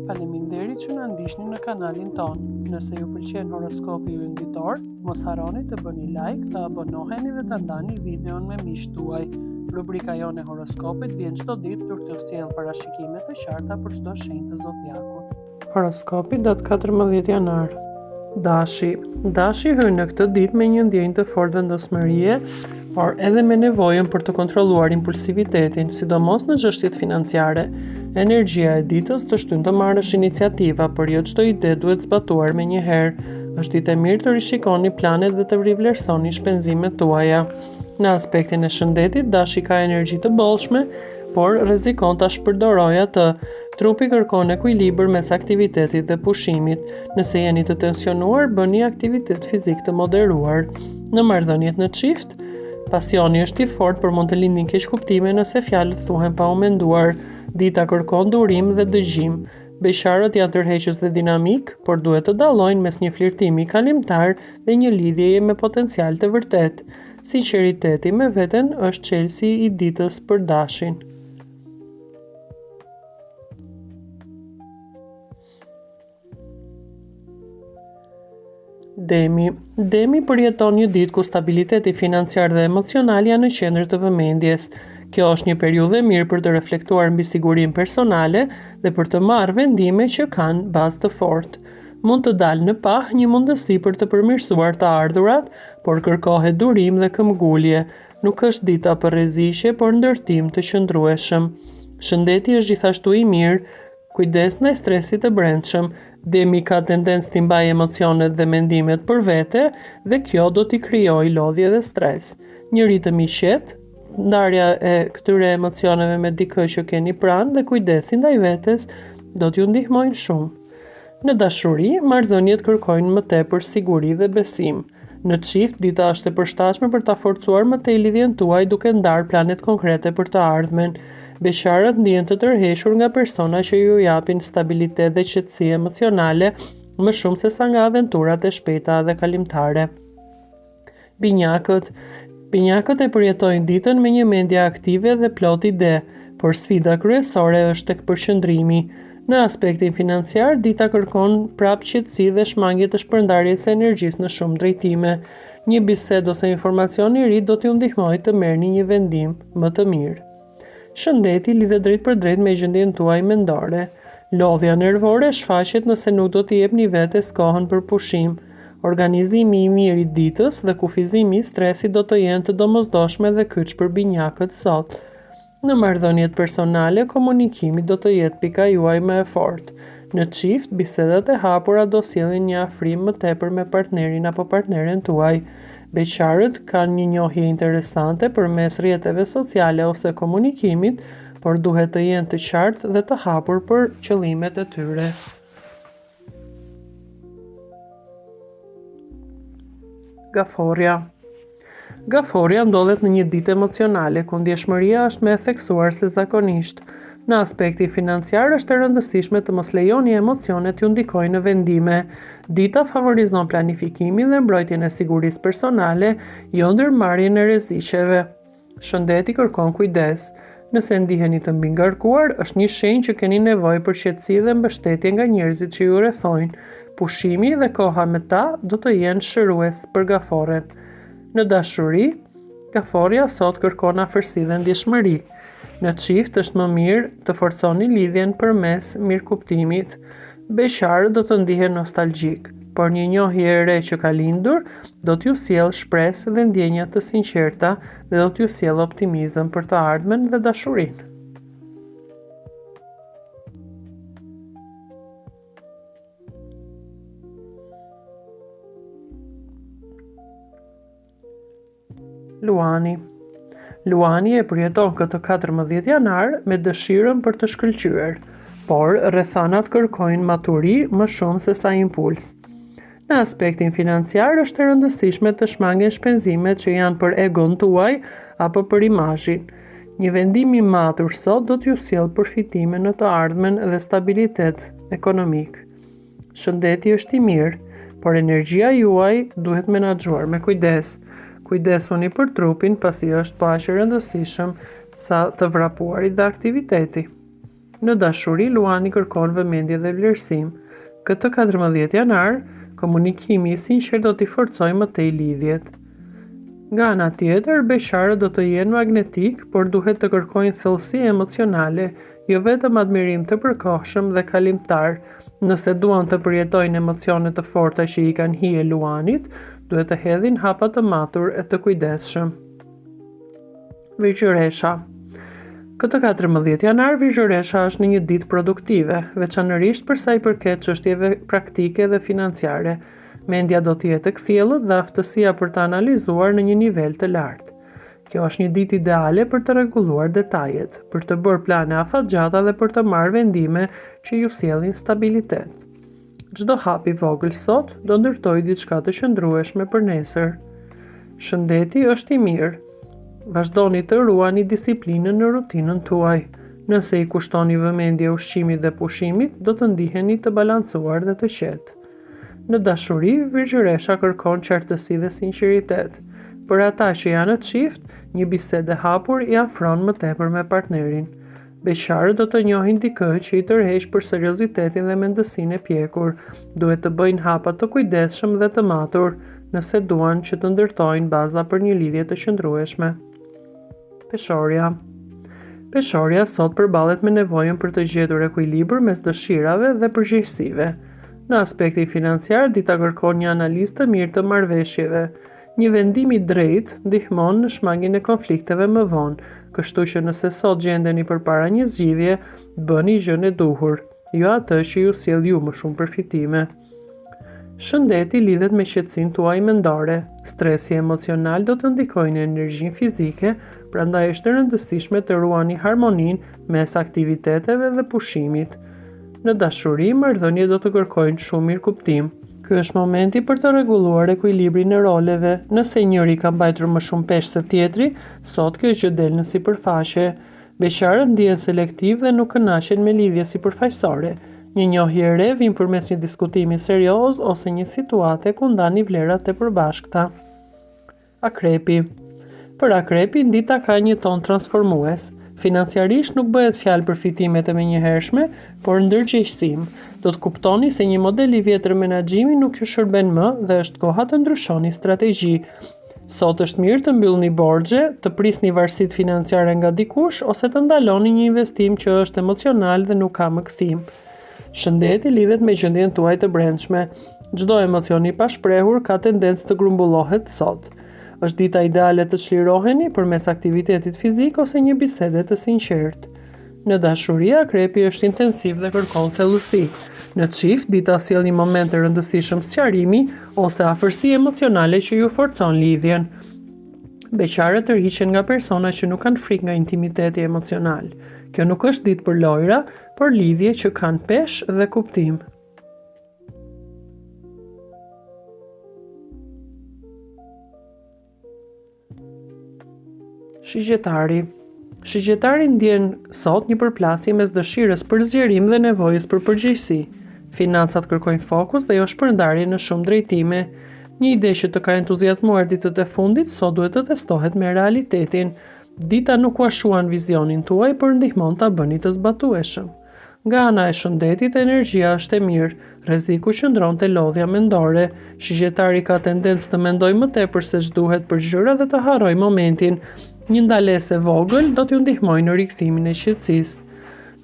Faleminderit që na ndiqni në kanalin tonë. Nëse ju pëlqen horoskopi ynë ditor, mos harroni të bëni like, të abonoheni dhe ta ndani videon me miqtë tuaj. Rubrika jonë e horoskopit vjen çdo ditë për t'ju sjellë parashikime të qarta për çdo shenjë të zodiakut. Horoskopi datë 14 janar. Dashi. Dashi hyn në këtë ditë me një ndjenjë të fortë vendosmërie, por edhe me nevojën për të kontrolluar impulsivitetin, sidomos në çështjet financiare. Energjia e ditës të shtyn të marrësh iniciativa, por jo çdo ide duhet zbatuar menjëherë. Është ditë e mirë të rishikoni planet dhe të rivlerësoni shpenzimet tuaja. Në aspektin e shëndetit, Dashi ka energji të bollshme, por rrezikon ta shpërdorojë atë. Trupi kërkon ekuilibër mes aktivitetit dhe pushimit. Nëse jeni të tensionuar, bëni aktivitet fizik të moderuar. Në marrëdhëniet në çift, pasioni është i fortë, por mund të lindin keqkuptime nëse fjalët thuhen pa u menduar. Dita kërkon durim dhe dëgjim. Beqarët janë tërheqës dhe dinamikë, por duhet të dallojnë mes një flirtimi kalimtar dhe një lidhjeje me potencial të vërtetë. Sinqeriteti me veten është çelësi i ditës për Dashin. Demi. Demi përjeton një ditë ku stabiliteti financiar dhe emocional janë në qendër të vëmendjes. Kjo është një periudhë e mirë për të reflektuar mbi sigurinë personale dhe për të marrë vendime që kanë bazë të fortë. Mund të dalë në pah një mundësi për të përmirësuar të ardhurat, por kërkohet durim dhe këmbgulje. Nuk është dita për rreziqe, por ndërtim të qëndrueshëm. Shëndeti është gjithashtu i mirë, Kujdes ndaj stresit të brendshëm. Demi ka tendencë t'i mbajë emocionet dhe mendimet për vete dhe kjo do t'i krijojë lodhje dhe stres. Një ritëm i qetë, ndarja e këtyre emocioneve me dikë që keni pranë dhe kujdesi ndaj vetes do t'ju ndihmojnë shumë. Në dashuri, marrëdhëniet kërkojnë më tepër siguri dhe besim. Në çift, dita është e përshtatshme për ta forcuar më tej lidhjen tuaj duke ndarë planet konkrete për të ardhmen. Beqarët ndihen të tërhequr nga persona që ju japin stabilitet dhe qetësi emocionale më shumë sesa nga aventurat e shpejta dhe kalimtare. Binjakët Binjakët e përjetojnë ditën me një mendje aktive dhe plot ide, por sfida kryesore është tek përqendrimi. Në aspektin financiar, dita kërkon prapë qetësi dhe shmangie të shpërndarjes së energjisë në shumë drejtime. Një bisedë ose informacion i ri do t'ju ndihmojë të merrni një vendim më të mirë. Shëndeti lidhet drejtpërdrejt me gjendjen tuaj mendore. Lodhja nervore shfaqet nëse nuk do t'i jepni vetes kohën për pushim. Organizimi i mirë i ditës dhe kufizimi i stresit do të jenë të domosdoshme dhe kyç për binjakët sot. Në marrëdhëniet personale, komunikimi do të jetë pika juaj më e fortë. Në çift, bisedat e hapura do sjellin një afrim më tepër me partnerin apo partneren tuaj. Beqarët kanë një njohje interesante përmes rrjeteve sociale ose komunikimit, por duhet të jenë të qartë dhe të hapur për qëllimet e tyre. Gaforrja Gaforrja ndodhet në një ditë emocionale ku ndjeshmëria është më e theksuar se zakonisht. Në aspektin financiar është e rëndësishme të mos lejoni emocionet t'ju ndikojnë në vendime. Dita favorizon planifikimin dhe mbrojtjen e sigurisë personale, jo ndërmarrjen e rreziqeve. Shëndeti kërkon kujdes. Nëse ndiheni të mbingarkuar, është një shenjë që keni nevojë për qetësi dhe mbështetje nga njerëzit që ju rrethojnë. Pushimi dhe koha me ta do të jenë shërues për gaforren. Në dashuri, gaforrja sot kërkon afërsi dhe ndjeshmëri. Në çift është më mirë të forconi lidhjen përmes mirëkuptimit. Beqarët do të ndihen nostalgjikë, por një njohje e re që ka lindur do t'ju sjellë shpresë dhe ndjenja të sinqerta dhe do t'ju sjellë optimizëm për të ardhmen dhe dashurinë. Luani Luani e përjeton këtë 14 janar me dëshirën për të shkëlqyer, por rrethanat kërkojnë maturi më shumë sesa impuls. Në aspektin financiar është e rëndësishme të shmangen shpenzimet që janë për egon tuaj apo për imazhin. Një vendim i matur sot do t'ju sjellë përfitime në të ardhmen dhe stabilitet ekonomik. Shëndeti është i mirë, por energjia juaj duhet menaxhuar me kujdes. Kujdesuni për trupin pasi është po aq i rëndësishëm sa të vrapuarit dhe aktiviteti. Në dashuri, Luani kërkon vëmendje dhe vlerësim. Këtë 14 janar, komunikimi i sinqertë do t'i forcojë më tej lidhjet. Nga ana tjetër, beqarët do të jenë magnetikë, por duhet të kërkojnë thellësi emocionale, jo vetëm admirim të përkohshëm dhe kalimtar. Nëse duan të përjetojnë emocione të forta që i kanë hije Luanit, duhet të hedhin hapa të matur e të kujdesshëm. Virgjëresha Këtë 14 janar, Virgjëresha është në një ditë produktive, veçanërisht për sa i përket çështjeve praktike dhe financiare. Mendja do të jetë e kthjellët dhe aftësia për të analizuar në një nivel të lartë. Kjo është një ditë ideale për të rregulluar detajet, për të bërë plane afatgjata dhe për të marrë vendime që ju sjellin stabilitet. Çdo hap i vogël sot do ndërtojë diçka të qëndrueshme për nesër. Shëndeti është i mirë. Vazhdoni të ruani disiplinën në rutinën tuaj. Nëse i kushtoni vëmendje ushqimit dhe pushimit, do të ndiheni të balancuar dhe të qetë. Në dashuri, Virgjëresha kërkon qartësi dhe sinqeritet. Për ata që janë në çift, një bisedë e hapur i afron më tepër me partnerin. Beqarët do të njohin dikë që i tërheq për seriozitetin dhe mendësinë e pjekur. Duhet të bëjnë hapa të kujdesshëm dhe të matur, nëse duan që të ndërtojnë baza për një lidhje të qëndrueshme. Peshorja Peshorja sot përballet me nevojën për të gjetur ekuilibër mes dëshirave dhe përgjegjësive. Në aspektin financiar, dita kërkon një analizë të mirë të marrëveshjeve. Një vendim i drejtë ndihmon në shmangien e konflikteve më vonë, kështu që nëse sot gjendeni përpara një zgjidhje, bëni gjënë e duhur, jo atë që ju sjell ju më shumë përfitime. Shëndeti lidhet me qetësinë tuaj mendore. Stresi emocional do të ndikojë në energjinë fizike, prandaj është e rëndësishme të ruani harmoninë mes aktiviteteve dhe pushimit. Në dashuri, marrëdhëniet do të kërkojnë shumë mirëkuptim. Ky është momenti për të rregulluar ekuilibrin e roleve. Nëse njëri ka mbajtur më shumë peshë se tjetri, sot kjo gjë del në sipërfaqe. Beqarët ndihen selektivë dhe nuk kënaqen me lidhje sipërfaqësore. Një njohje e re vjen përmes një diskutimi serioz ose një situate ku ndani vlera të përbashkëta. Akrepi Për akrepin, dita ka një ton transformues. Financiarisht nuk bëhet fjalë për fitime të menjëhershme, por ndërgjegjësim. Do të kuptoni se një model i vjetër menaxhimi nuk ju shërben më dhe është koha të ndryshoni strategji. Sot është mirë të mbyllni borxhe, të prisni varësitë financiare nga dikush ose të ndaloni një investim që është emocional dhe nuk ka më kthim. Shëndeti lidhet me gjendjen tuaj të brendshme. Çdo emocion i pashprehur ka tendencë të grumbullohet sot. Është dita ideale të çliroheni përmes aktivitetit fizik ose një bisede të sinqertë. Në dashuri, akrepi është intensiv dhe kërkon thellësi. Në çift, dita sjell një moment të rëndësishëm sqarimi ose afërsi emocionale që ju forcon lidhjen. Beqarët tërhiqen nga persona që nuk kanë frikë nga intimiteti emocional. Kjo nuk është ditë për lojra, por lidhje që kanë peshë dhe kuptim. Shigjetari Shigjetari ndjen sot një përplasje mes dëshirës për zgjerim dhe nevojës për përgjegjësi. Financat kërkojnë fokus dhe jo shpërndarje në shumë drejtime. Një ide që të ka entuziazmuar ditët e fundit, sot duhet të testohet me realitetin. Dita nuk ua shuan vizionin tuaj, por ndihmon ta bëni të zbatueshëm. Nga ana e shëndetit, energjia është e mirë. Rreziku qëndron te lodhja mendore. Shigjetari ka tendencë të mendojë më tepër se ç'duhet për gjëra dhe të harrojë momentin. Një ndalesë e vogël do t'ju ndihmojë në rikthimin e qetësisë.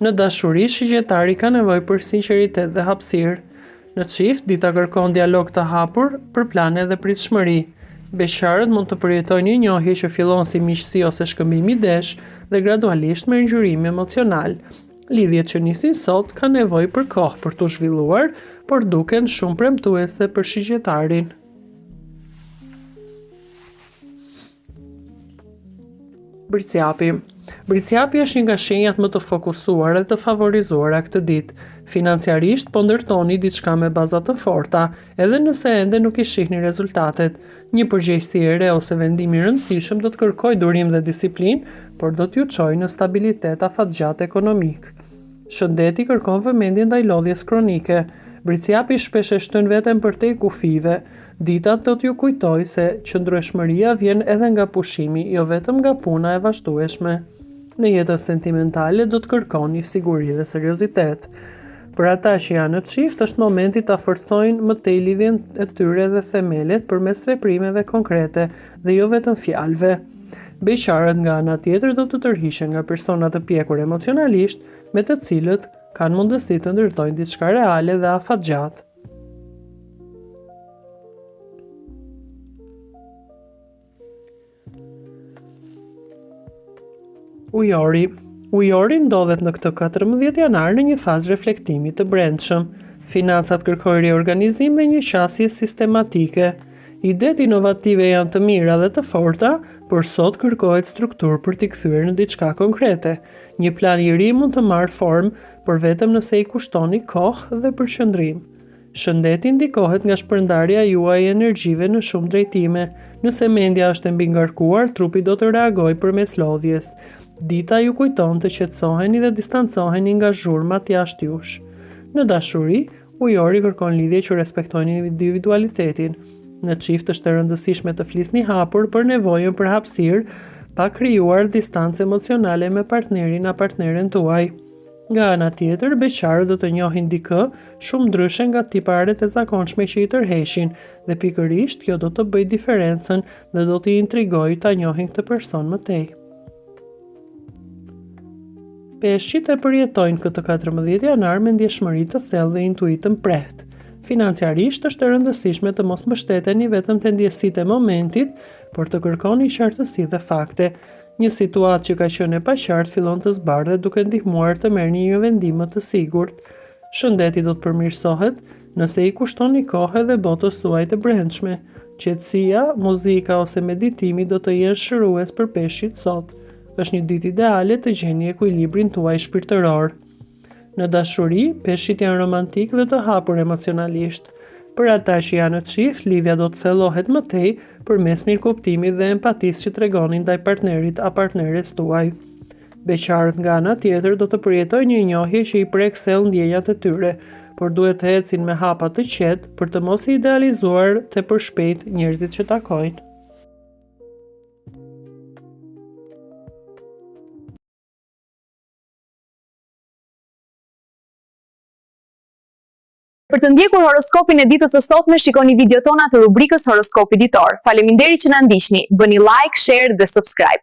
Në dashuri, shigjetari ka nevojë për sinqeritet dhe hapësirë. Në çift, dita kërkon dialog të hapur për plane dhe pritshmëri. Beqarët mund të përjetojnë një njohje që fillon si miqësi ose shkëmbim idesh dhe gradualisht merr ngjyrim emocional. Lidhjet që nisin sot kanë nevojë për kohë për t'u zhvilluar, por duken shumë premtuese për shigjetarin. Bricjapi. Bricjapi është një nga shenjat më të fokusuara dhe të favorizuara këtë ditë. Financiarisht po ndërtoni diçka me baza të forta, edhe nëse ende nuk i shihni rezultatet. Një përgjegjësi e re ose vendim i rëndësishëm do të kërkojë durim dhe disiplinë, por do t'ju çojë në stabilitet afatgjatë ekonomik. Shëndeti kërkon vëmendje ndaj lodhjes kronike. Bricjapi shpesh e shtyn veten përtej kufijve. Dita do t'ju kujtojë se qëndrueshmëria vjen edhe nga pushimi, jo vetëm nga puna e vazhdueshme. Në jetën sentimentale do të kërkoni siguri dhe seriozitet. Për ata që janë në çift, është momenti ta forcojnë më tej lidhjen e tyre dhe themelet përmes veprimeve konkrete dhe jo vetëm fjalëve. Beqarët nga ana tjetër do të tërhiqen nga persona të pjekur emocionalisht, me të cilët kanë mundësi të ndërtojnë diçka reale dhe afatgjatë. Ujori Ujori ndodhet në këtë 14 janar në një fazë reflektimi të brendshëm. Financat kërkojnë riorganizim dhe një qasje sistematike. Idetë inovative janë të mira dhe të forta, por sot kërkohet strukturë për t'i kthyer në diçka konkrete. Një plan i ri mund të marrë formë, por vetëm nëse i kushtoni kohë dhe përqendrim. Shëndeti ndikohet nga shpërndarja juaj e energjive në shumë drejtime. Nëse mendja është e mbingarkuar, trupi do të reagojë përmes lodhjes. Dita ju kujton të qetësoheni dhe distancoheni nga zhurmat jashtë jush. Në dashuri, Ujori kërkon lidhje që respektojnë individualitetin. Në çift është e rëndësishme të flisni hapur për nevojën për hapësirë, pa krijuar distancë emocionale me partnerin a partneren tuaj. Nga ana tjetër, beqarët do të njohin dikë shumë ndryshe nga tiparet e zakonshme që i tërheqin dhe pikërisht kjo do të bëjë diferencën dhe do t'i intrigojë ta njohin këtë person më tej. Peshqit e përjetojnë këtë 14 janar me ndjeshmëri të thellë dhe intuitë të mprehtë. Financiarisht është e rëndësishme të mos mbështeteni vetëm te ndjesitë e momentit, por të kërkoni qartësi dhe fakte. Një situatë që ka qenë e paqartë fillon të zbardhet duke ndihmuar të merrni një vendim më të sigurt. Shëndeti do të përmirësohet nëse i kushtoni kohë edhe botës suaj të brendshme. Qetësia, muzika ose meditimi do të jenë shërues për peshqit sot. Është një ditë ideale të gjeni ekuilibrin tuaj shpirtëror. Në dashuri, peshqit janë romantikë dhe të hapur emocionalisht. Për ata që janë në çift, lidhja do të thellohet më tej përmes mirëkuptimit dhe empatisë që tregoni ndaj partnerit a partneres tuaj. Beqarët nga ana tjetër do të përjetojnë një njohje që i prek thellë ndjenjat e tyre, por duhet të ecin me hapa të qetë për të mos i idealizuar tepër shpejt njerëzit që takojnë. Për të ndjekur horoskopin e ditës së sotme, shikoni videot tona të rubrikës Horoskopi Ditor. Faleminderit që na ndiqni. Bëni like, share dhe subscribe.